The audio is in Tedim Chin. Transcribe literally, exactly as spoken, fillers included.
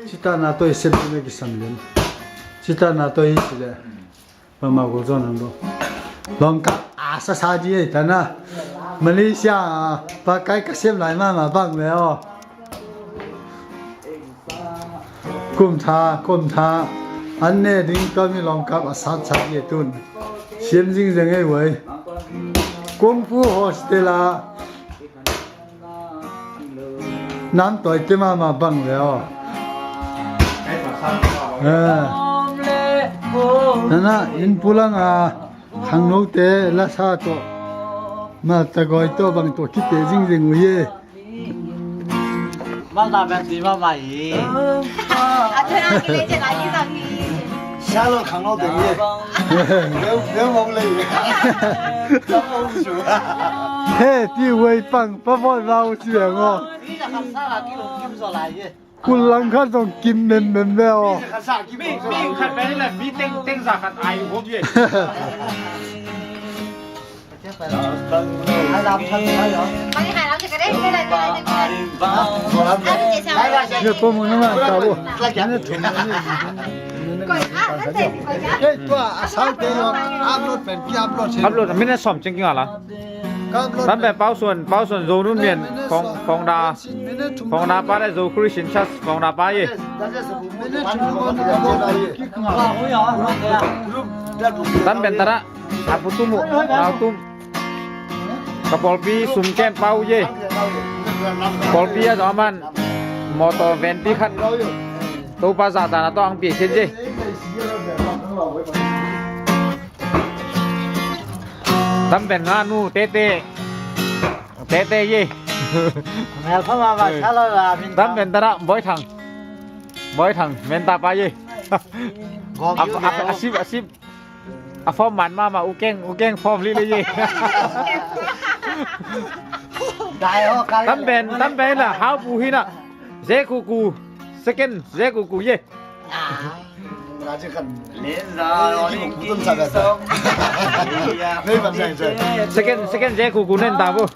Cita na toi sem na kisam len. Cita na toi si le. Mama ko zon ang do. Lawngkap a sasa di ei tana. Malaysia a pakai ka sem lai mama bang le aw. Kum tha, kum tha. An ne ding tua mi lawngkap a sat sat di ei tun. Siam zing zeng ei wai. Kung Fu Hostel a. Nam toi te mama bang le aw. Eh. Tana in pulang a khangno te lasa to. Ma ta goi to bang to kite zing zing u ye. Mal ta bang ti mama i. A thei ang kile che lai ni zang ni. Shalom khangno te ye. Deu deu mong le. He ti wei pang pa bon lau si le ngo. Kul lang khat zong kim mem mem ve aw. Mi, mi khat ve le mi teng, teng za khat ai hop ye. Ye po mo na ma ta bo. Hei, tua a sau te lo upload pen ki upload. Upload minute som ching ki ngala. Tam pen Pau Suan, Pau Suan Zo Nun Mian, Fong, Fong Da, Fong Da pa le Zo Christian Church, Fong Da pa ye. Tam pen tara, a pu tum uh, a pu tum. Ka pawlpi sum kem pau ye. Pawlpi a zaw man, motor van pi khat. Topa zahtakna tawh ang pi khin ye. Tam pen nga nu tete. Tete ye. Mel pha ma ba sa lo la min. Tam pen tara Boy Thang. Boy Thang men ta pa ye. Gong a, yu a, le. A sip, a sip. A form man mama u keng, u keng form li le ye. Dai ho ka. Tam pen, tam pen la hau pu hi na. Ze ku ku. Second, ze ku ku ye. Second, second, je ku ku nen ta bo.